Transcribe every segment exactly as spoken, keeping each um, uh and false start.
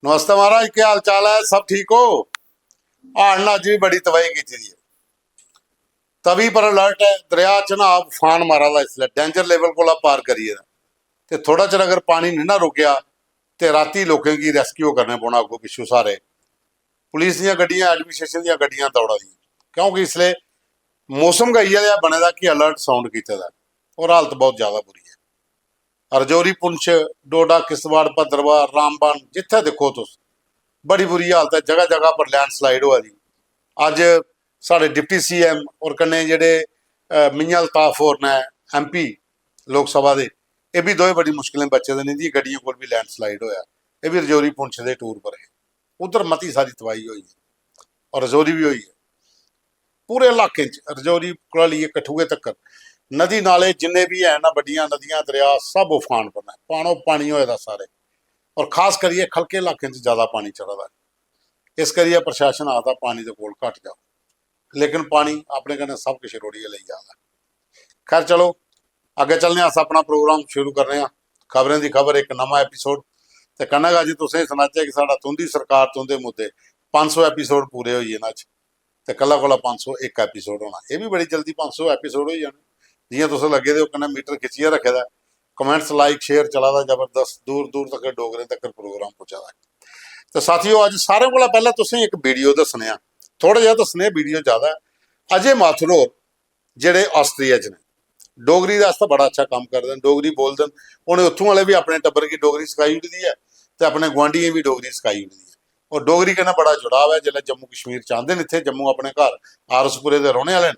नमस्ते महाराज, केह् हाल चाल ऐ? सब ठीक ओ? हाड़ ने अज्ज बी बड़ी तबाही कीती दी ऐ। तवी पर अलर्ट ऐ, दरेआ चन्हां उफान मारा दा, इसलै डेंजर लेवल कोला पार करी गेदा। ते थोड़ा चिर अगर पानी नेईं ना रुकेआ ते रातीं लोकें गी रेस्क्यू करने पौना अग्गों पिच्छों सारे। पुलिस दियां गड्डियां, एडमिनिस्ट्रेशन दियां गड्डियां दौड़ा दियां, क्योंकि इसलै मौसम गै इ'यै जेहा बने दा कि अलर्ट साउंड कीते दा ऐ और हालत बहुत ज्यादा बुरी ऐ। रजौरी, पुंछ, डोडा, किश्तवाड़, भद्रवाह, रामबन, जित्थै दिक्खो तुस, बड़ी बुरी हालत ऐ। जगह जगह पर लैंडस्लाइड होआ दी। अज्ज साढ़े डिप्टी सीएम और कन्नै जेह्ड़े, अ, मियां अल्ताफ होर न, एमपी लोकसभा दे, एह् बी दोए बड़ी मुश्कलें बचे दे न। इं'दी गड्डियें कोल बी लैंडस्लाइड होआ। एह् बी रजौरी पुंछ दे टूर पर हे। उद्धर मती सारी तबाही होई ऐ और रजौरी बी होई ऐ। पूरे इलाकें च, रजौरी कोला लेइयै कठुए तक्कर, नदी नाले जिन्ने बी हैन ना, बड्डियां नदियां, दरेआ, सब उफान पर न, पानो पानी होए दा सारे। और खास करियै खलके इलाकें च ज्यादा पानी चढ़ा दा ऐ। इस करियै प्रशासन आखदा पानी दे कोल घट्ट जाओ, लेकिन पानी अपने कन्नै सब किश रोढ़ियै लेई जा दा। खैर चलो, अग्गें चलने आं, अस अपना प्रोग्राम शुरू करने आं। खबरें दी खबर, इक नमां एपिसोड। ते कन्नै गै अज्ज तुसें गी सनाचै कि साढ़ा तुं'दी सरकार तुं'दे मुद्दे पंज सौ एपिसोड पूरे होई गे न अज्ज। ते कल्ला कोला पंज सौ इक एपिसोड होना। एह् बी बड़ी जल्दी पंज सौ एपिसोड होई जाने। जि'यां तुस लग्गे दे ओ कन्नै मीटर खिच्चियै रक्खे दा ऐ। कमेंट्स, लाइक, शेयर चला दा जबरदस्त, दूर दूर तक डोगरें तक प्रोग्राम पुज्जा दा ऐ। ते साथियो, अज्ज सारें कोला पैह्लें तुसें गी इक वीडियो दस्सने आं, थोह्ड़ा जेहा दस्सने आं, वीडियो ज्यादा ऐ। अजय माथुर होर जेह्ड़े आस्ट्रेलिया च न, डोगरी दे आस्तै बड़ा अच्छा कम्म करदे न, डोगरी बोलदे न। उ'नें उत्थूं आह्ले बी अपने टब्बर गी डोगरी सखाई ओड़ी दी ऐ ते अपने गुआंढियें बी डोगरी सखाई ओड़ी दी ऐ। और डोगरी कन्नै बड़ा जुड़ाव ऐ। जिसलै जम्मू कश्मीर च आंदे न, इत्थै जम्मू अपने घर आरसपुरे दे रौह्ने आह्ले न,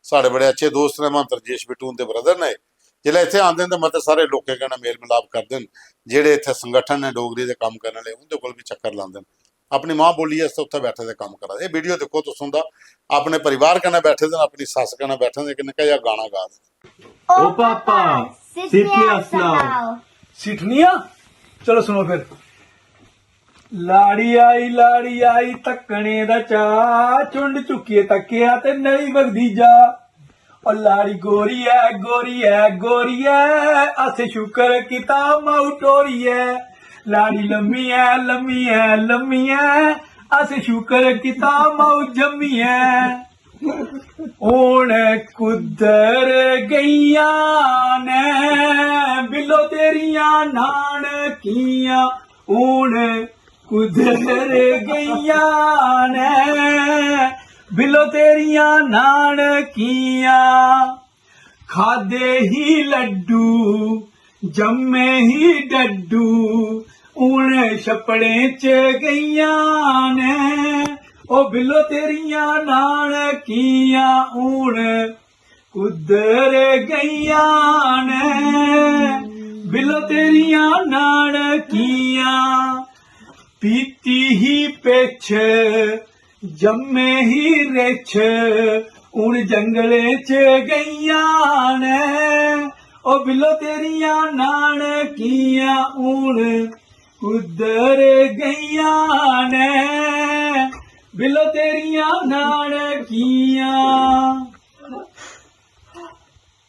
साढ़े बड़े अच्छे दोस्त न, महंत रजेश बिट्टू उं'दे ब्रदर न एह्। जिसलै इत्थै आंदे न ते मते सारे लोकें कन्नै मेल मिलाप करदे न, जेह्ड़े इत्थै संगठन न डोगरी दे कम्म करने आह्ले, उं'दे कोल बी चक्कर लांदे न। अपनी मां बोली आस्तै उत्थै बैठे दे कम्म करा दे। एह् वीडियो दिक्खो तुस, उं'दा अपने परिवार कन्नै बैठे दे न, अपनी सस्स कन्नै बैठे दे, इक निक्का जेहा गाना गा दे न। ओ पापा, सिठनिया सनाओ। सिठनिया? चलो सुनो फिर। लाड़ी आई, लाड़ी आई, तक्कने दा चाऽ, चुंड चुक्कियै तक्केआ ते नली बगदी जा। ओ लाड़ी गोरी ऐ, गोरी ऐ, गोरी ऐ, असें शुकर कीता माऊ टोरी ऐ। लाड़ी लम्मी ऐ, लम्मी ऐ, लम्मी ऐ, असें शुकर कीता माऊ जम्मी ऐ। हून कुद्धर गईयां न बिल्लो तेरियां नानकियां? हून कुद्धर गईयां न बिल्लो तेरियां नानकियां? खादे ही लड्डू, जम्मे ही डड्डू, हून छप्पड़ें च गईयां न। ओ बिल्लो तेरियां नानकियां हून कुद्धर गईयां न? बिल्लो तेरियां नानकियां। पीती ही पिच्छ, जम्मे ही रिछ, हून जंगलें च गईयां न। ओ बिल्लो तेरियां नानकियां हून कुद्धर गईयां न? बिल्लो तेरियां नानकियां।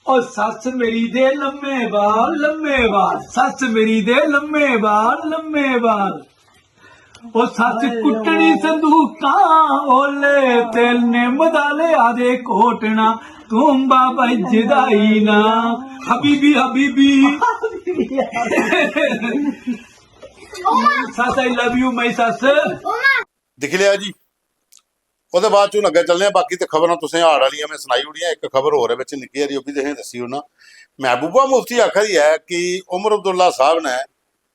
ओ सस्स मेरी दे लम्मे बाल, लम्मे बाल, सस्स मेरी दे लम्मे बाल, लम्मे बाल। ओ सस्स कुट्टनी संदूकां ओले ते निम्म दा लेआ दे कोटना, तूंबा बजदा ई ना। हबीबी, हबीबी। सस्स, I love you, my सस्स। दिक्खी लेआ जी। ओह्दे बाद च हून अग्गें चलने आं, बाकी ते खबरां तुसें हाड़ आह्लियां में सनाई ओड़ियां। इक खबर होर ऐ बिच निक्की हारी, ओह् बी तुसें दस्सी ओड़ना। महबूबा मुफ्ती आखा दी ऐ कि उमर अब्दुल्ला साहब ने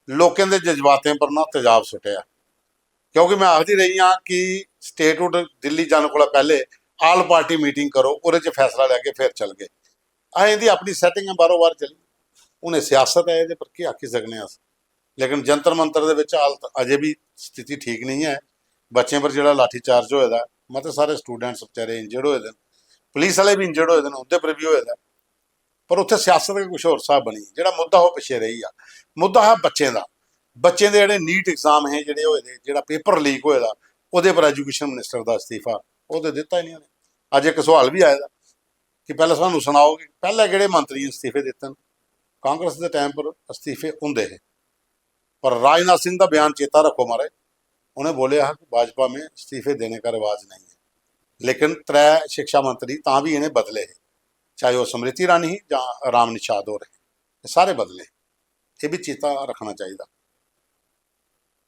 लोकें दे जज्बातें पर ना तेजाब सुट्टेआ, क्योंकि में आखदी रेही आं कि स्टेटहुड दिल्ली जाने कोला पैह्ले आल पार्टी मीटिंग करो, ओह्दे च फैसला लैगे, फिर चलगे। असें इं'दी अपनी सैटिंग ऐ, बारो बार चली। हून एह् सियासत ऐ, एह्दे पर केह् आखी सकने अस? लेकिन जंतर मंतर दे बिच हालत अजें बी स्थिति ठीक नेईं ऐ। बच्चें पर जेह्ड़ा लाठी चार्ज होए दा ऐ, मते सारे स्टूडेंट्स बेचारे इंजर्ड होए दे न, पुलिस आह्ले बी इंजर्ड होए दे न, उं'दे पर बी होए दा ऐ। पर उत्थै सियासत गै कुछ होर स्हाब बनी, जेह्ड़ा मुद्दा हा ओह् पिच्छे रेही गेआ। मुद्दा हा बच्चें दा, बच्चें दे जेह्ड़े नीट एग्जाम हे जेह्ड़े होए दे, जेह्ड़ा पेपर लीक होए दा, ओह्दे पर एजुकेशन मिनिस्टर दा इस्तीफा, ओह् ते दित्ता ही निं उ'नें। अज्ज इक सोआल बी आए दा कि पैह्लें सानूं सनाओ कि पैह्लें केह्ड़े मंत्रियें इस्तीफे दित्ते न? कांग्रेस दे टाइम पर इस्तीफे होंदे हे, पर राजनाथ सिंह दा बयान चेता रक्खो महाराज, उ'नें बोलेआ हा कि भाजपा में इस्तीफे देने का रवाज नहीं है, लेकिन त्रै शिक्षा मंत्री तां बी इ'नें बदले हे, चाहे ओह् स्मृति ईरानी ही जां राम निषाद होर हे, एह् सारे बदले। एह् बी चेता रक्खना चाहिदा।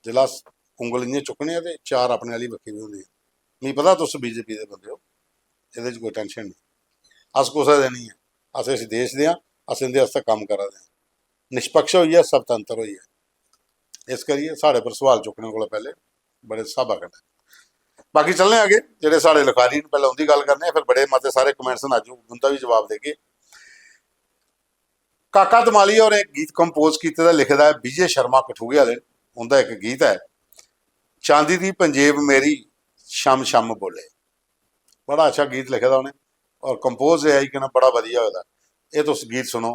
जिसलै अस उंगल इ'यां चुक्कने आं ते चार अपने आह्ली बक्खी बी होंदी ऐ। मिगी पता तुस बीजेपी दे बंदे ओ, एह्दे च कोई टेंशन नेईं। अस कुसै दे नेईं ऐ, अस इस देश दे आं, अस इं'दे आस्तै कम्म करा दे आं, निष्पक्ष होइयै, स्वतंत्र होइयै। इस करियै साढ़े पर सवाल चुक्कने कोला पैह्ले बड़े स्हाबा कन्नै। बाकी चलने आगे, जेह्ड़े साढ़े लखारी न, पैह्ले उं'दी गल्ल करने आं, फिर बड़े मते सारे कमेंट्स न, अज्ज उं'दा बी जवाब देगे। काका दमालिया होरें इक गीत कंपोज कीते दा, लिखे दा ऐ विजय शर्मा कठुए आह्ले, उं'दा इक गीत ऐ, चांदी दी पंजेब मेरी, छम छम बोले। बड़ा अच्छा गीत लिखे दा उ'नें, और कंपोज एआई कन्नै बड़ा बधिया होए दा। एह् तुस गीत सुनो।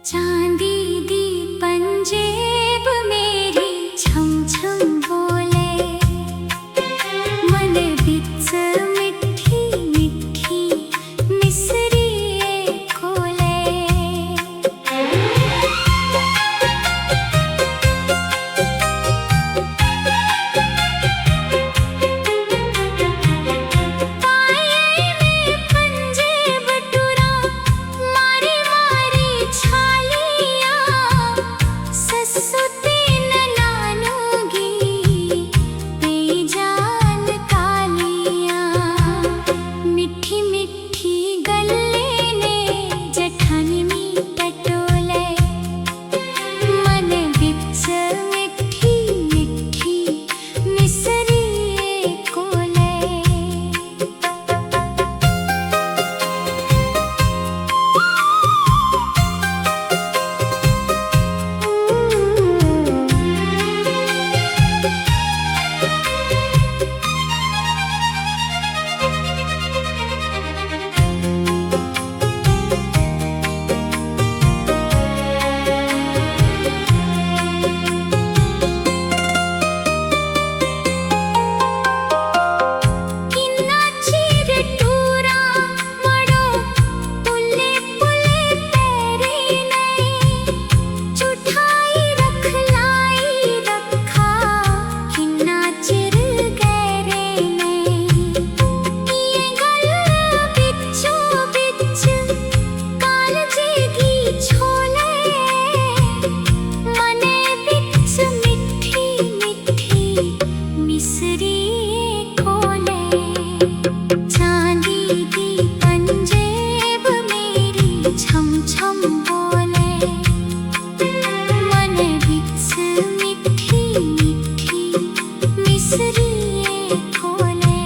चांदी दी पंजेब मेरी, छम छम बोले, मन बिच मिट्ठी मिट्ठी मिसरी कोले। पाए में पंजे बटुरा, मारी मारी छालियां, सस्सू ते ननानू गी पेई जान कालियां। मिट्ठी मिट्ठी गल्लें ने जठानी मी टटोले, मन बिच मिट्ठी मिट्ठी मिसरी कोले। किन्ना चिर टूरा मड़ो, पुल्ले पुल्ले पैरे नहीं, चुठाई रख लाई रख। खा किन्ना चिर गैरे ने, इ'यै गल्ल बिच्चो बिच्च कालजे गी छोले, मनै बिच्च मिट्ठी मिट्ठी मिसरी कोले। चांदी दी पंजेब मेरी छम छम बोले, मन बिच मिट्ठी मिट्ठी मिसरी कोले।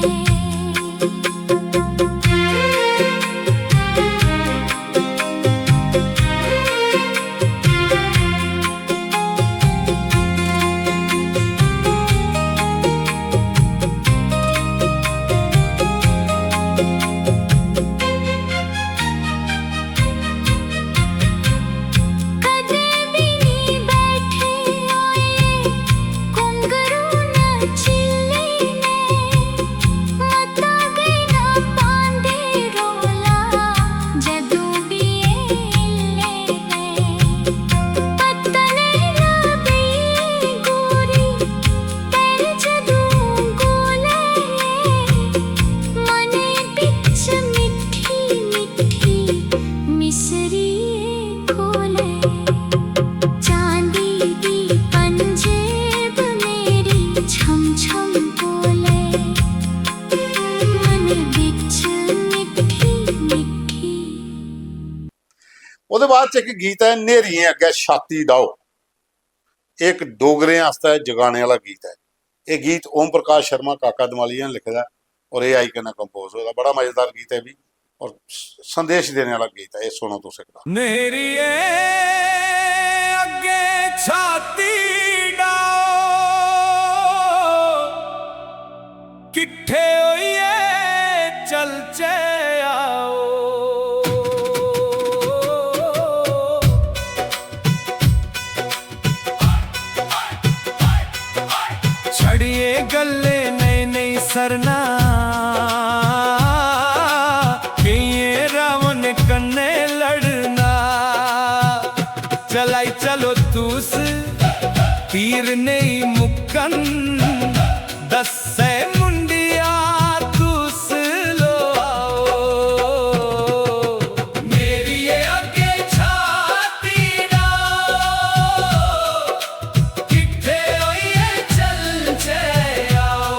कदें भी नहीं बैठे होए घुंघरू न चिल्ले ने, मता गै ना पांदे रौला जदू भी एले ने। पत्तले ना बेई गोरी पैर जदू गोले, मनै बिच मिट्ठी मिट्ठी मिसरी कोले। चांदी दी पंजेब मेरी छम छम बोले, मन बिच मिट्ठी मिट्ठी। ओह्दे बाद च इक गीत ऐ, "न्हेरियें अग्गै छाती डाओ", एह् इक डोगरें आस्तै जगाने आह्ला गीत ऐ। एह् गीत ओम प्रकाश शर्मा काका दमालिया ने लिखे दा ऐ और एआई कन्नै कंपोज होए दा। बड़ा मजेदार गीत ऐ बी और स-, संदेश देने आह्ला गीत ऐ। एह् सुनो तुस इक बार। न्हेरिये अग्गे छाती डाओ, किट्ठे होइए चलचे आओ। छड़िए गल्ले नहीं, नहीं सरना, केइये रावण कन्ने लड़ना। चलाई चलो तूस, तीर नहीं मुक्कन सै मुंडिया तुस लो आओ, मेरी अग्गे छाती डाओ, किट्ठे होइए चलचे आओ।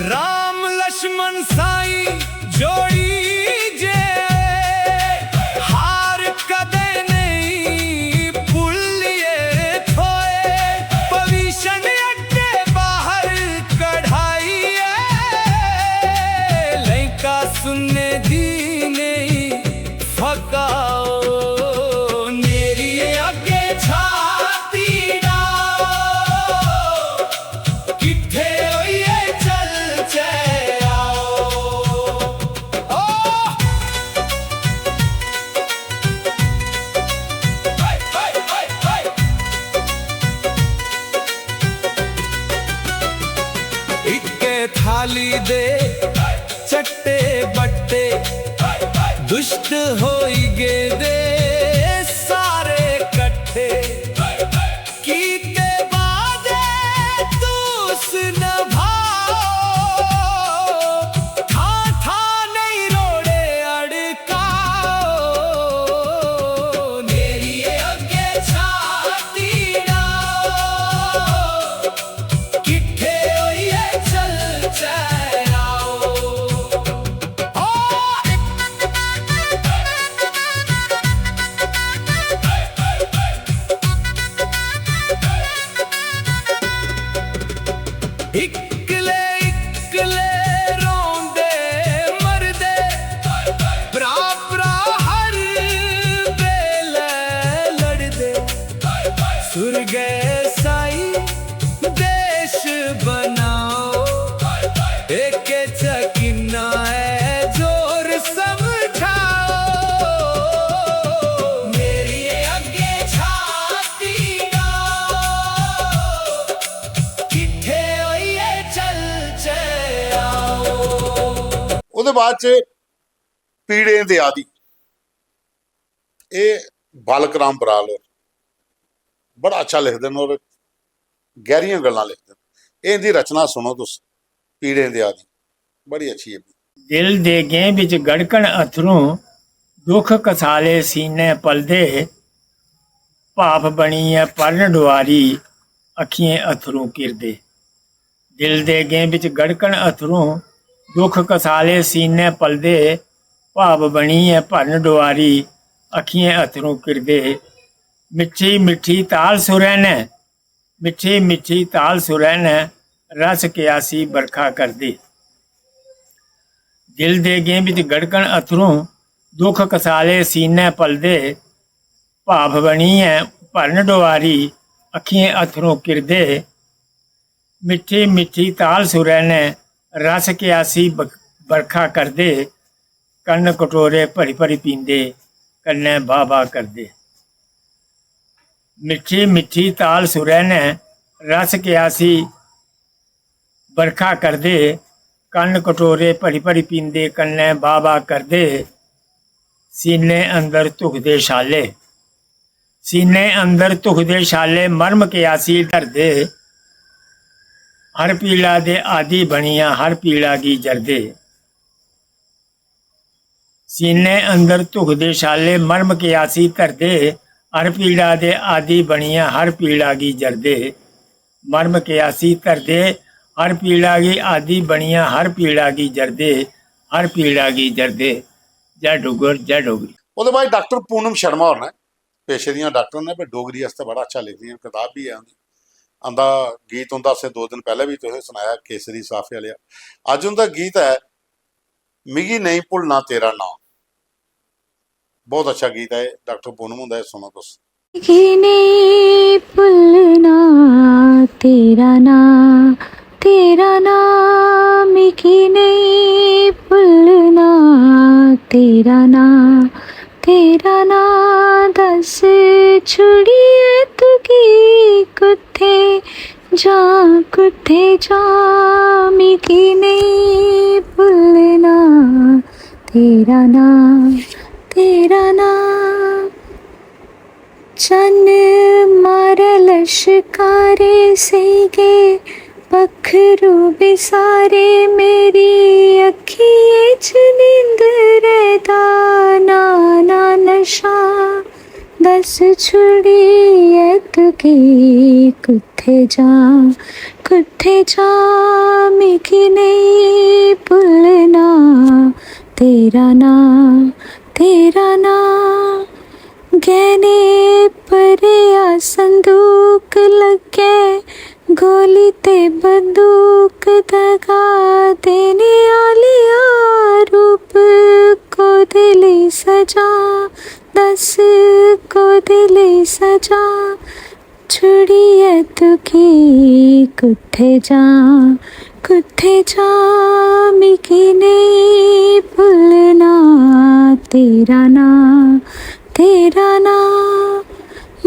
राम लक्ष्मण साईं जोड़ी जे, हार कदे नहीं भुल्लिए थोए। भविष्ण अड्डे बाहर कढ़ाई है, लंका सुन्ने दी नहीं फकाओ, मेरी अग्गे छाती डाओ, किट्ठे होइए चलचे आओ। ओ! हाय, हाय, हाय, हाय। इक्के थाली दे चट्टे बट्टे, दुष्ट होई गेदे सारे कट्ठे। कीते वादे तुस नभाओ, थां थां नहीं रोड़े अड़काओ। मेरी अग्गे छाती डाओ, किट्ठे होइए चलचे आओ। ओ! इक्कले इक्कले रोंदे मरदे, भ्रा भ्रा हर बेलै लड़दे। सुरगै साई देश बनाओ, एके च किन्ना ऐ जोर समझाओ। मेरी अग्गे छाती डाओ, किट्ठे होइए चलचे आओ। ओह्दे बाद च पीड़ें दे आदि, एह् बालक राम बराल होर बड़ा अच्छा लिखदे न होर गैह्रियां गल्लां लिखदे न। एह् इं'दी रचना सुनो तुस, पीड़ें दे आदि, बड़ी अच्छी ऐ। दिल दे गैं बिच गड़कन अत्थरूं, दुख कसाले सीने पलदे, भाफ बनियै भरन डुआरी, अक्खियें अत्थरूं किरदे। दिल दे गैं बिच गड़कन अत्थरूं, दुख कसाले सीने पलदे, भाव बनियै भरन डुआरी, अक्खियें अत्थरूं किरदे। मिट्ठी मिट्ठी ताल सुरै नै, मिट्ठी मिट्ठी ताल सुरै नै, रस क्यासी बरखा करदे। दिल दे गैं बिच गड़कन अत्थरूं, दुख कसाले सीने पलदे, भाफ बनियै भरन डुआरी, अक्खियें अत्थरूं किरदे। मिट्ठी मिट्ठी ताल सुरै नै रस क्यासी ब-, बरखा करदे, कन्न कटोरे भरी भरी पींदे, कन्नै बाह् बाह् करदे। मिट्ठी मिट्ठी ताल सुरै नै रस क्यासी बरखा करदे, कन्न कटोरे भरी भरी पींदे, कन्नै बाह् बाह् करदे। सीने अंदर धुखदे छाले, सीने अंदर धुखदे छाले, मर्म क्यासी धरदे। हर पीड़ा दे आदि बनियै हर पीड़ा गी जरदे। सीने अंदर धुखदे छाले, मर्म क्यासी धरदे। हर पीड़ा दे आदि बनियै हर पीड़ा गी जरदे। मर्म क्यासी धरदे, हर पीड़ा गी आदि बनियै हर पीड़ा गी जरदे, हर पीड़ा गी जरदे। जय डुग्गर, जय डोगरी। ओह्दे बाद डाक्टर पूनम शर्मा होर न, पेशे दियां डाक्टर न, पर डोगरी आस्तै बड़ा अच्छा लिखदियां न, कताब बी ऐ उं'दी। उं'दा गीत, उं'दा असें दो दिन पैह्लें बी तुसें सनाया, केसरी साफे आह्लेआ। अज्ज उं'दा गीत ऐ मिगी नेईं भुल्लना तेरा नांऽ। बहुत अच्छा गीत ऐ डाक्टर पूनम हुंदा, एह् सुनो तुस। मिगी नेईं भुल्लना तेरा नांऽ, तेरा नांऽ, मिगी नेईं भुल्लना तेरा नांऽ, तेरा नांऽ। दस्स छुड़ियै तुगी कुत्थै जां, कुत्थै जां, मिगी नेईं भुल्लना तेरा नां, तेरा नां। चन्न मारै लश्कारे सेई गे, पक्खरू बी सारे। मेरी अक्खियें च नींदरै दा ना ना नशा। दस छुड़ियै तुगी कुत्थै जां, कुत्थै जां, मिगी नेईं भुल्लना तेरा नां, तेरा नां। गैह्ने भरेआ संदूक लग्गै, गोली ते बंदूक दगा देने आह्लेआ। रूप कोह्दे लेई सजां, दस कोह्दे लेई सजां। छुड़ियै तुगी कुत्थै जां, कुत्थै जां, मिगी नेईं भुल्लना तेरा नां, तेरा नां।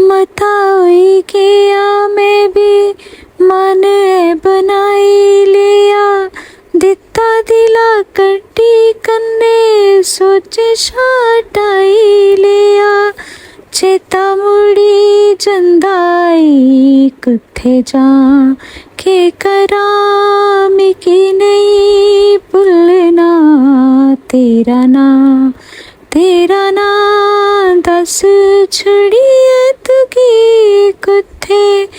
मता होई गेआ में बी, मन ऐ बनाई लेआ। दित्ता दिला कट्टी कन्नै, सोचे शा हटाई लेआ। चेता मुड़ी जंदा ई, कुत्थै जां, केह् करां, मिगी नेईं भुल्लना तेरा नां, तेरा नां। दस छुड़ियै तुगी कुत्थै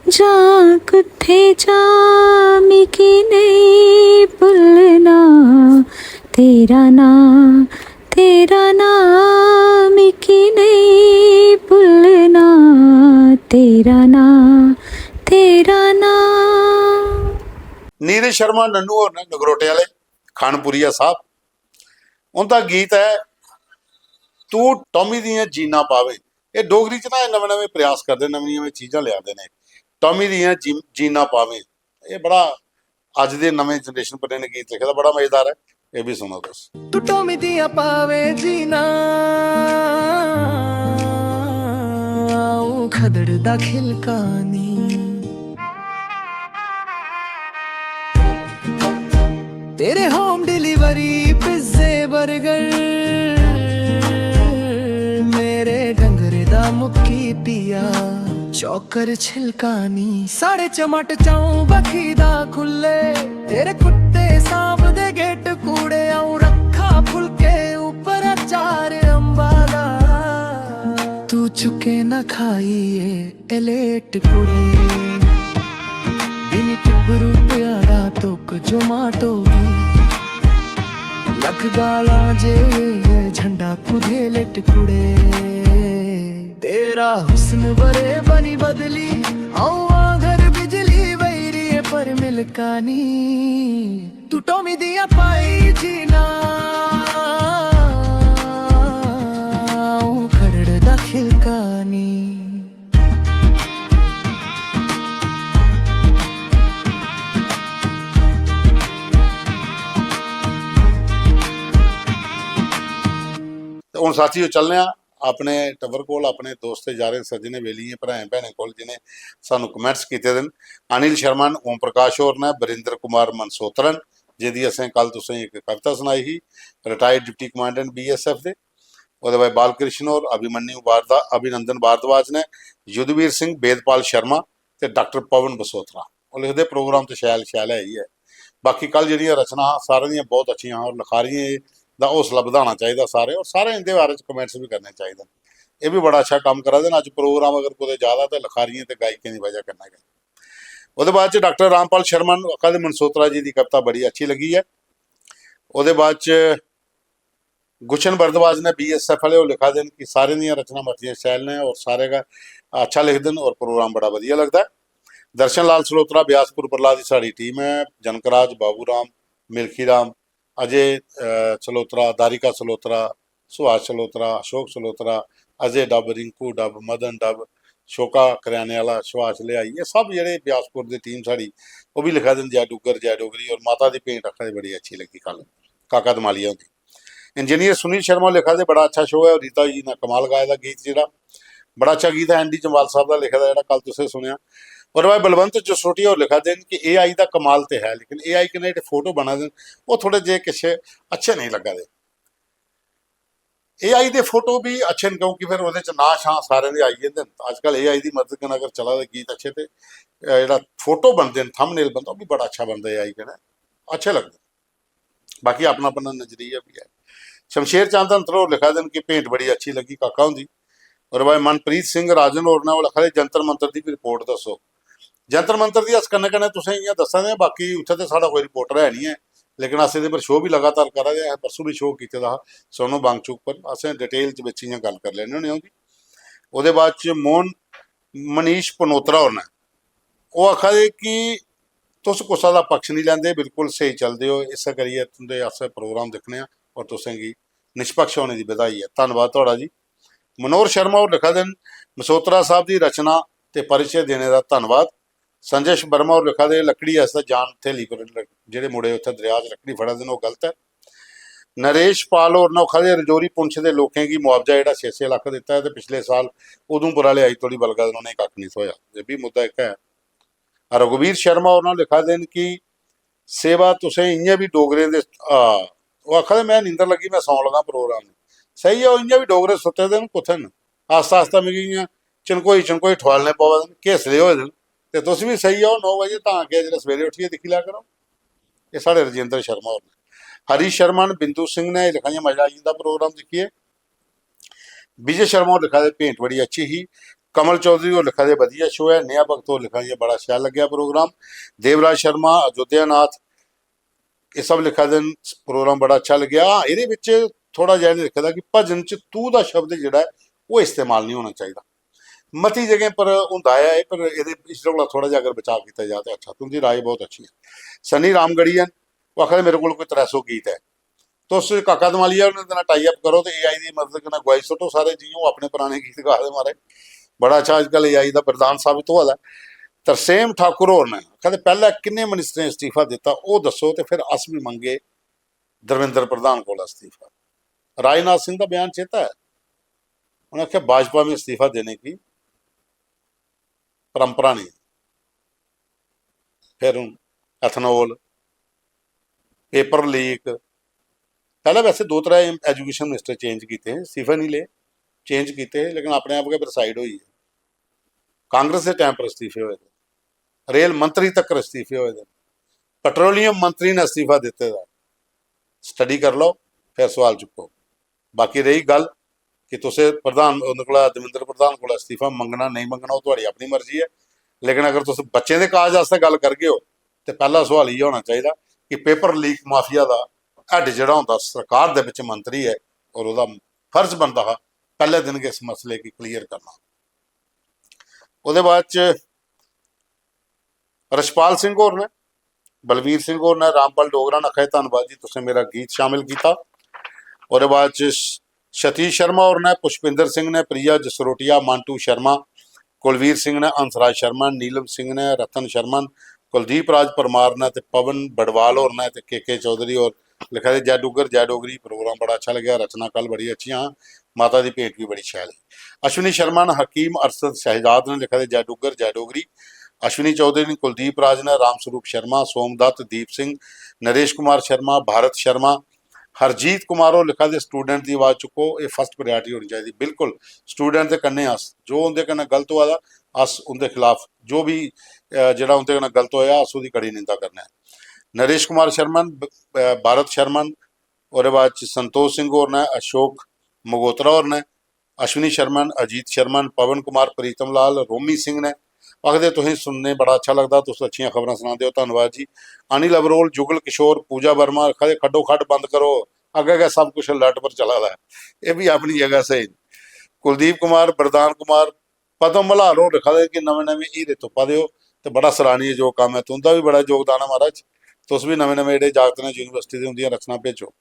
जां, कुत्थै जां, मिगी नेईं भुल्लना तेरा नां, तेरा नां। मिगी नेईं भुल्लना तेरा नां, तेरा नां। नीरज शर्मा नन्नू होर न नगरोटे आह्ले, खानपुरिया साहब। उं'दा गीत ऐ तू टॉमी दियां जीनां पावें। एह् डोगरी च ना नमें नमें प्रयास करदे, नमियां नमियां चीजां लेआंदे ने। टॉमी दियां जी- जीनां पावें, एह् बड़ा अज्ज दे नमें जनरेशन पर इ'नें गीत लिखे दा, बड़ा मजेदार ऐ। एह् बी सुनो तुस। तू टॉमी दियां पावें जीनां, अ'ऊं खदड़ दा खिलकानी। तेरे होम डिलीवरी पिज्जे बर्गर, मेरे डंगरे दा मुक्की पिया चौकर छिलकानी। साढ़े चमट चौं बक्खी दा खु'ल्ले, तेरे कुत्ते सांभदे गेट कूड़े। अ'ऊं रक्खा फुलके उप्पर अचार अम्बा दा, तू चुक्के ना खाइये एलेट कुड़े। बिन टिब्बरू प्यारा तुक जोमाटो गी, लख गालां जे झंडा कुधे लेट कुड़े। तेरा हुस्न बरे बनी बदली, अ'ऊं आंगर बिजली वैरी पर मिलकानी। तू टॉमी दियां पाई जीनां, अ'ऊं खरड़ दा खिलकानी। ते हुन साथियो, चलने आं अपने टब्बर कोल, अपने दोस्तें यारें सज्जनें बेलियें भ्राएं भैनें कोल, जिनें सानू कमेंट्स कीते दे न। अनिल शर्मा न, ओम प्रकाश होर न, बरिंदर कुमार मनसोत्रा न, जिंदी असें कल तुसें इक कविता सनाई ही, रिटायर्ड डिप्टी कमांडेंट बीएसएफ दे। ओह्दे बाद बालकृष्ण होर, अभिमन्यु भारदा- अभिनंदन भारद्वाज ने, युद्धवीर सिंह, वेदपाल शर्मा ते डॉक्टर पवन बसोत्रा। ओह् लिखदे प्रोग्राम ते शैल शैल ऐ ही ऐ। बाकी कल जेह्ड़ियां रचनां हां, सारें दियां बहुत अच्छियां हां और लखारियें दा हौसला बधाना चाहिदा सारें, और सारें इंदे बारे च कमेंट्स बी करने चाहिदे न। एह् बी बड़ा अच्छा कम्म करा दे न। अज्ज प्रोग्राम अगर कुतै ज्यादा ते लखारियें ते गायकें दी बजह कन्नै गै। ओह्दे बाद च डॉक्टर रामपाल शर्मा न, आखा दे मनसोत्रा जी दी कविता बड़ी अच्छी लगी ऐ। ओह्दे बाद च गुलशन भारद्वाज ने, बीएसएफ आह्ले, ओह् लिखा दे न कि सारें दियां रचनां मतियां शैल न और सारे गै अच्छा लिखदे न और प्रोग्राम बड़ा बधिया लगदा ऐ। दर्शन लाल सलोत्रा, ब्यासपुर बरला दी साढ़ी टीम ऐ, जनकराज, बाबू राम, मिल्खी राम, अजय, अ, सलोत्रा, दारिका सलोत्रा, सुभाष सलोत्रा, अशोक सलोत्रा, अजय डब, रिंकू डब, मदन डब, शोका करेआने आह्ला, सुभाष लेआई, एह् सब जेह्ड़े ब्यासपुर दी टीम साढ़ी, ओह् बी लिखा दे न जय डुग्गर, जय डोगरी, और माता दी भेंट आखा दे बड़ी अच्छी लग्गी कल काका दमालिया हुंदी। इंजीनियर सुनील शर्मा लिखा दे बड़ा अच्छा शो ऐ, और रीता जी ने कमाल गाए दा गीत जेह्ड़ा, बड़ा अच्छा गीत ऐ एन डी जम्वाल साहब दा लिखे दा जेह्ड़ा कल तुसें सुनेआ। और भाई बलवंत जसरोटिया होर लिखा दे न कि एआई दा कमाल ते है, लेकिन एआई कन्नै जेह्ड़े फोटो बना दे न, ओह् थोड़े जे किश अच्छे नेईं लग्गा दे। एआई दे फोटो बी अच्छे न, क्योंकि फिर ओह्दे च नांऽ शां सारें दे आई जंदे न। अजकल एआई दी मदद कन्नै अगर चला दे गीत अच्छे, ते, अ, जेह्ड़ा फोटो बनदे न, थंबनेल बनदा, ओह् बी बड़ा अच्छा बनदा एआई कन्नै, अच्छे लगदे। बाकी अपना अपना नजरिया बी ऐ। शमशेर चंद अंतर होर लिखा दे न कि भेंट बड़ी अच्छी लग्गी काका हुंदी। और भाई मनप्रीत सिंह राजन होर ने, ओह् लिखा दे, जंतर मंतर दी बी रिपोर्ट दस्सो। जंतर मंतर दी अस कन्नै कन्नै तुसें इ'यां दस्सा दे आं, बाकी उत्थै ते साढ़ा कोई रिपोर्टर है निं ऐ, लेकिन अस एह्दे पर शो बी लगातार करा दे आं। परसों बी शो कीते दा हा सोनू बांगचुक पर, असें डिटेल च बिच इ'यां गल्ल करी लैने होने आं ओह्दी। ओह्दे बाद च मोहन मनीष पनोत्रा होर ने, ओह् आखा दे कि तुस कुसै दा पक्ष निं लैंदे, बिल्कुल स्हेई चलदे ओ, इस्सै करियै तुं'दे अस प्रोग्राम दिक्खने आं और तुसें गी निष्पक्ष होने दी बधाई ऐ। धन्नवाद थुआढ़ा जी। मनोहर शर्मा होर लिखा दे न, मसोत्रा साहब दी रचना ते परिचय देने दा धन्नवाद। संजय वर्मा होर लिखा दे, लकड़ी आस्तै जान थैली पर ल-, जेह्ड़े मुड़े उत्थै दरेआ च लकड़ी फड़ा दे न, ओह् गलत ऐ। नरेश पाल होर न, ओह् आखा दे, रजौरी पुंछ दे लोकें गी मुआवजा जेह्ड़ा छे छे लक्ख दित्ता ऐ, ते पिछले साल उधमपुर आह्ले अज्ज धोड़ी बलगा दे न, उ'नेंगी कक्ख निं थ्होआ। एह् बी मुद्दा इक ऐ। रघुवीर शर्मा होर न लिखा दे न कि सेवा तुसें इ'यां बी डोगरें दे, आ, ओह् आखा दे, "में नींदर लग्गी, में सौन लगा प्रोग्राम च।" स्हेई ऐ, ओह् इ'यां बी डोगरे सुत्ते दे न, कुत्थै न? आस्ता आस्ता मिगी इ'यां चनकोई चनकोई ठुआलने पवा दे न, घेसले होए दे न। ते तुस बी सेई जाओ नौ बजे, तां अग्गें जिसलै सवेरे उट्ठियै दिक्खी लै करो। एह् साढ़े राजेंद्र शर्मा होर न। हरीश शर्मा न, बिंदु सिंह ने, एह् लिखा दियां, "मजा आई जंदा प्रोग्राम दिक्खियै।" विजय शर्मा होर लिखा दे, "भेंट बड़ी अच्छी ही।" कमल चौधरी होर लिखा दे, "बधिया शो ऐ।" नेहा भगत होर लिखा दियां, "बड़ा शैल लग्गेआ प्रोग्राम।" देवराज शर्मा, अयोध्या नाथ, एह् सब लिखा दे न, "प्रोग्राम बड़ा अच्छा लग्गेआ।" हां, एह्दे बिच थोह्ड़ा जेहा इ'नें लिखे दा कि भजन च तू दा शब्द जेह्ड़ा ऐ, ओह् इस्तेमाल निं होना चाहिदा। मती जगहें पर होंदा ऐ, पर एह्दे, इसदे कोला थोह्ड़ा जेहा अगर बचाव कीता जा ते अच्छा। तुं'दी राय बहुत अच्छी ऐ। सनी रामगढ़ियन, ओह् आखा दे, "मेरे कोल कोई त्रै सौ गीत ऐ।" तुस काका दमालिया होरें दे कन्नै टाई अप करो ते एआई दी मदद कन्नै गुआई सुट्टो सारे, जि'यां ओह् अपने पराने गीत गा दे, महाराज। बड़ा अच्छा अजकल एआई दा वरदान साबत होआ दा ऐ। तरसेम ठाकुर होर ने आखा दे, "पैह्लें किन्ने मिनिस्टरें इस्तीफा दित्ता, ओह् दस्सो, ते फिर अस बी मंगे धर्मेंद्र प्रधान कोला इस्तीफा।" राजनाथ सिंह दा बयान चेता ऐ, उ'नें आखेआ, "भाजपा में इस्तीफा देने की परंपरा नहीं।" फिर हून एथेनॉल, पेपर लीक, पैह्लें वैसे दो त्रै एजुकेशन मिनिस्टर चेंज कीते हे, इस्तीफे निं ले, चेंज कीते हे, लेकिन अपने आप गै फिर साइड होई गे। कांग्रेस दे टाइम पर इस्तीफे होए दे, रेल मंत्री तक इस्तीफे होए दे, पेट्रोलियम मंत्री ने इस्तीफा दित्ते दा। स्टडी कर लो, फिर सवाल चुक्को। बाकी रेही गल्ल कि तुसें प्रधान, उं'दे कोला, धर्मेंद्र प्रधान कोला इस्तीफा मंगना नेईं मंगना, ओह् थुआढ़ी अपनी मर्जी ऐ। लेकिन अगर तुस बच्चें दे काज आस्तै गल्ल करगे ओ, ते पैह्ला सवाल इ'यै होना चाहिदा कि पेपर लीक माफिया दा हैड जेह्ड़ा होंदा सरकार दे बिच मंत्री ऐ, और ओह्दा फर्ज बनदा हा पैह्ले दिन गै इस मसले गी क्लियर करना। ओह्दे बाद च रछपाल सिंह होर ने, बलवीर सिंह होर ने, रामपाल डोगरा ने आखेआ, "धन्नवाद जी, तुसें मेरा गीत शामिल कीता।" ओह्दे बाद च सतीश शर्मा होर ने, पुष्पिंदर सिंह ने, प्रिया जसरोटिया, मांटू शर्मा, कुलवीर सिंह ने, हंसराज शर्मा, नीलम सिंह ने, रतन शर्मा, कुलदीप राज परमार ने ते पवन बडवाल होर ने ते के के चौधरी होर लिखा दे, "जय डुग्गर, जय डोगरी, प्रोग्राम बड़ा अच्छा लग्गेआ, रचना कल बड़ी अच्छियां हां, माता दी भेंट भी बड़ी शैल ही।" अश्विनी शर्मा ने, हकीम अरसद शहजाद ने लिखा दे, "जय डुग्गर, जय डोगरी।" अश्विनी चौधरी ने, कुलदीप राज ने, राम स्वरूप शर्मा, सोमदत्त, दीप सिंह, नरेश कुमार शर्मा, भारत शर्मा, हरजीत कुमार होर लिखा दे, "स्टूडेंट दी आवाज चुक्को, एह् फर्स्ट प्रायोरिटी होनी चाहिदी।" बिल्कुल, स्टूडेंट दे कन्नै अस, जो उं'दे कन्नै गलत होआ दा, अस उं'दे खिलाफ जो बी, अ, जेह्ड़ा उं'दे कन्नै गलत होआ, अस ओह्दी कड़ी निंदा करने आं। नरेश कुमार शर्मा न, ब-, अ, भारत शर्मा न, ओह्दे बाद च संतोष सिंह होर न, अशोक मगोत्रा होर न, अश्विनी शर्मा न, अजीत शर्मा न, पवन कुमार, प्रीतम लाल, रोमी सिंह न। आखदे, "तुसें सुनने बड़ा अच्छा लगदा, तुस अच्छियां खबरां सनांदे ओ, धन्नवाद जी।" अनिल अबरोल, जुगल किशोर, पूजा वर्मा आखा दे, "खड्डो खड्ड बंद करो, अग्गें गै सब कुछ अलर्ट पर चला दा ऐ।" एह् बी अपनी जगह स्हेई न। कुलदीप कुमार, वरदान कुमार, पद्म मल्हार होर लिखा दे कि नमें नमें हीरे तुप्पा दे ओ ते बड़ा सराहनीय जो कम्म ऐ, तुं'दा बी बड़ा योगदान ऐ महाराज। तुस बी नमें नमें जेह्ड़े जागत न यूनिवर्सिटी दे, उं'दियां रचनां भेजो।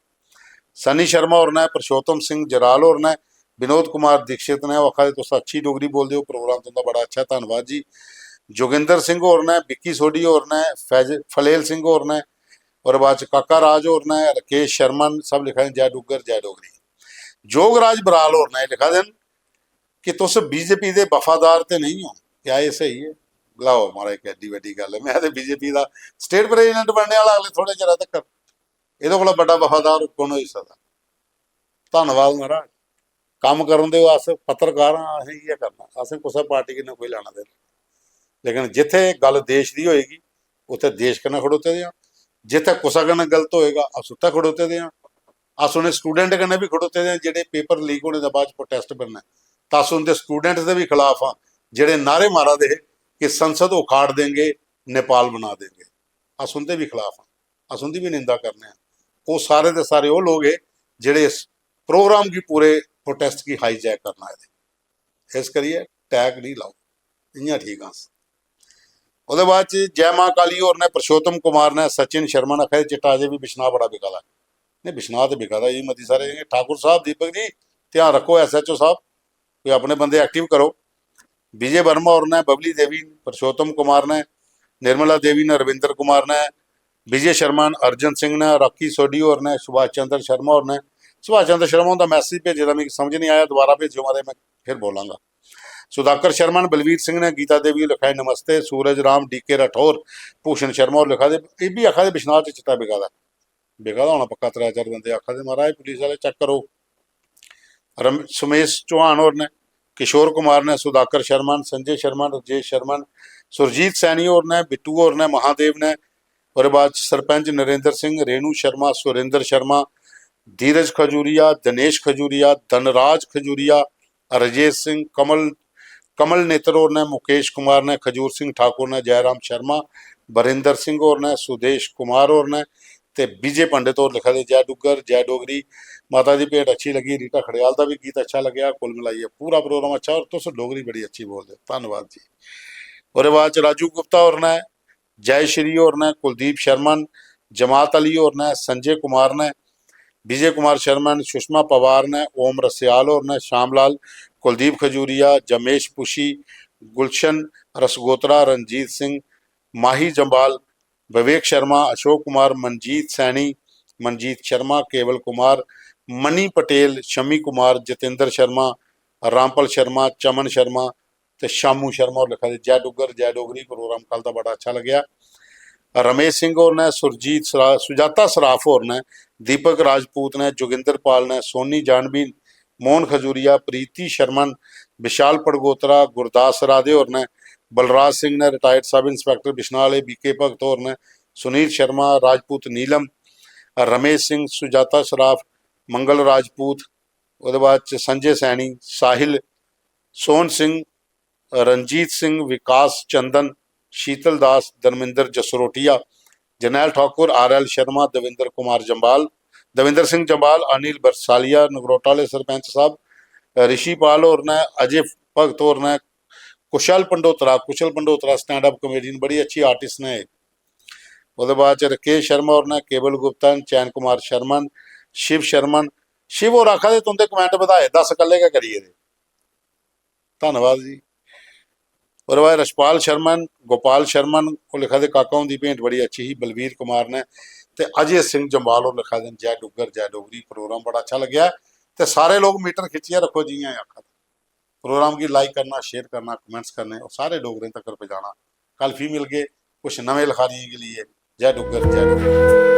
सनी शर्मा होर न, पुरुषोत्तम सिंह जराल होर न, विनोद कुमार दीक्षित न, ओह् आखा दे, "तुस अच्छी डोगरी बोलदे ओ, प्रोग्राम तुं'दा बड़ा अच्छा ऐ, धन्नवाद जी।" जोगिंदर सिंह होर न, विक्की सोढी होर न, फैज-, फलेल सिंह होर न, ओह्दे बाद च काका राज होर न, राकेश शर्मा न, सब लिखा दे, "जय डुग्गर, जय डोगरी।" जोगराज बराल होर न, एह् लिखा दे न कि तुस बीजेपी दे वफादार ते नेईं ओ। क्या एह् स्हेई ऐ? लैओ महाराज, इक एड्डी बड्डी गल्ल ऐ। में ते बीजेपी दा स्टेट प्रेजिडेंट बनने आह्ला अगले थोह्ड़े चिरै तक्कर। एह्दे कोला बड्डा वफादार कु'न होई सकदा? धन्नवाद महाराज। कम्म करन देओ, अस पत्रकार आं, असें इ'यै करना, असें कुसै पार्टी कन्नै कोई लैना देना। लेकिन जित्थै गल्ल देश दी होएगी, उत्थै देश कन्नै खड़ोते दे आं। जित्थै कुसै कन्नै गलत होएगा, अस उत्थै खड़ोते दे आं। अस उ'नें स्टूडेंट कन्नै बी खड़ोते दे आं जेह्ड़े पेपर लीक होने दे बाद प्रोटेस्ट बनना ऐ। ते अस उं'दे स्टूडेंट दे बी खिलाफ आं जेह्ड़े नारे मारा दे हे कि संसद उखाड़ देंगे, नेपाल बना देंगे। अस उं'दे बी खिलाफ आं, अस उं'दी बी निंदा करने आं। ओह् सारे दे सारे ओह् लोक हे जेह्ड़े इस प्रोग्राम गी, पूरे प्रोटेस्ट गी हाईजैक करन आए दे। इस करियै टैग निं लाओ, इ'यां ठीक आं अस। ओह्दे बाद च जय मां काली होर ने, पुरुषोत्तम कुमार ने, सचिन शर्मा ने आखेआ चिट्टा अजें बी बिश्नाह् बड़ा बिका दा। नहीं, बिश्नाह् ते बिका दा जी मती सारे। ठाकुर साहब, दीपक जी, ध्यान रक्खो, एसएचओ साहब, कोई अपने बंदे एक्टिव करो। विजय वर्मा होर ने, बबली देवी, पुरुषोत्तम कुमार ने, निर्मला देवी ने, रविंद्र कुमार ने, विजय शर्मा ने, अर्जन सिंह ने, रॉकी सोढी होर ने, सुभाष चंद्र शर्मा होर ने। सुभाष चंद्र शर्मा हुंदा मैसेज भेजे दा मिगी समझ नहीं आया, दोबारा भेजेओ महाराज, मैं फिर बोलांगा। सुधाकर शर्मा ने, बलवीर सिंह ने, गीता देवी होर लिखा दे नमस्ते, सूरज राम, डीके राठौर, भूषण शर्मा होर लिखा दे, एह् बी आखा दे बिश्नाह् च चिट्टा बिका दा। बिका दा होना पक्का, त्रै चार बंदे आखा दे, महाराज पुलिस आह्ले चेक करो। रम-, सुमेश चौहान होर ने, किशोर कुमार ने, सुधाकर शर्मा ने, संजय शर्मा ने, रजेश शर्मा ने, सुरजीत सैनी होर ने, बिट्टू होर ने, महादेव ने, ओह्दे बाद च सरपंच नरेंद्र सिंह, रेणु शर्मा, सुरेंद्र शर्मा, धीरज खजूरिया, दिनेश खजूरिया, धनराज खजूरिया, राजेश सिंह, कमल, कमल नेत्र होर ने, मुकेश कुमार ने, खजूर सिंह ठाकुर ने, जयराम शर्मा, बरिंदर सिंह होर ने, सुदेश कुमार होर ने ते विजय पंडित होर लिखा दे, "जय डुग्गर, जय डोगरी, माता दी भेंट अच्छी लग्गी, रीटा खड़ेयाल दा बी गीत अच्छा लग्गेआ, कुल मिलाइयै पूरा प्रोग्राम अच्छा, और तुस डोगरी बड़ी अच्छी बोलदे ओ, धन्नवाद जी।" ओह्दे बाद च राजू गुप्ता होर ने, जय श्री होर ने, कुलदीप शर्मा न, जमात अली होर ने, संजय कुमार ने, विजय कुमार शर्मा न, सुषमा पवार ने, ओम रस्याल होर ने, श्यामलाल, कुलदीप खजूरिया, जमेश पुशी, गुलशन रसगोत्रा, रणजीत सिंह, माही जम्बाल, विवेक शर्मा, अशोक कुमार, मनजीत सैनी, मनजीत शर्मा, केवल कुमार, मनी पटेल, शमी कुमार, जतेंद्र शर्मा, रामपल शर्मा, चमन शर्मा ते शामू शर्मा होर लिखा दे, "जय डुग्गर, जय डोगरी, प्रोग्राम कल दा बड़ा अच्छा लग्गेआ।" रमेश सिंह होर ने, सुरजीत सरा-, सुजाता सराफ होर ने, दीपक राजपूत ने, जोगिंदर पाल ने, सोनी जानवी, मोहन खजूरिया, प्रीति शर्मन, विशाल पड़गोत्रा, गुरदास राधे होर ने, बलराज सिंह ने, रिटायर्ड सब इंस्पैक्टर बिश्नाह आह्ले, बी के भगत होर ने, सुनील शर्मा, राजपूत नीलम, रमेश सिंह, सुजाता सराफ, मंगल राजपूत, ओह्दे बाद च संजय सैनी, साहिल, सोहन सिंह, रणजीत सिंह, विकास चंदन, शीतल दास, धर्मेंद्र जसरोटिया, जरनैल ठाकुर, आर एल शर्मा, दविंदर कुमार जम्बाल, दविंदर सिंह जम्बाल, अनिल बरसालिया, नगरोटा आह्ले सरपंच साहब, ऋषि पाल होर ने, अजय भगत होर ने, कुशल पंडोत्रा, कुशल पंडोत्रा stand up comedian, बड़ी अच्छी आर्टिस्ट ने एह्। ओह्दे बाद च राकेश शर्मा होर ने, केवल गुप्ता न, चैन कुमार शर्मा न, शिव शर्मा न। शिव होर आखा दे, "तुं'दे कमेंट बधाए, दस कल्ले गै करी गेदे।" धन्नवाद जी। ओह्दे बाद रछपाल शर्मा न, गोपाल शर्मा न, ओह् लिखा दे, "काका हुंदी भेंट बड़ी अच्छी ही।" बलवीर कुमार ने ते अजय सिंह जम्बाल होर लिखा दे न, "जय डुग्गर, जय डोगरी, प्रोग्राम बड़ा अच्छा लग्गेआ।" ते सारे लोक मीटर खिच्चियै रक्खो, जि'यां एह् आखा दे। प्रोग्राम गी like करना, share करना, comments करने और सारे डोगरें तगर पजाना। कल फ्ही मिलगे कुछ नमें लखारियें के लिए। जय डुग्गर, जय डोगरी।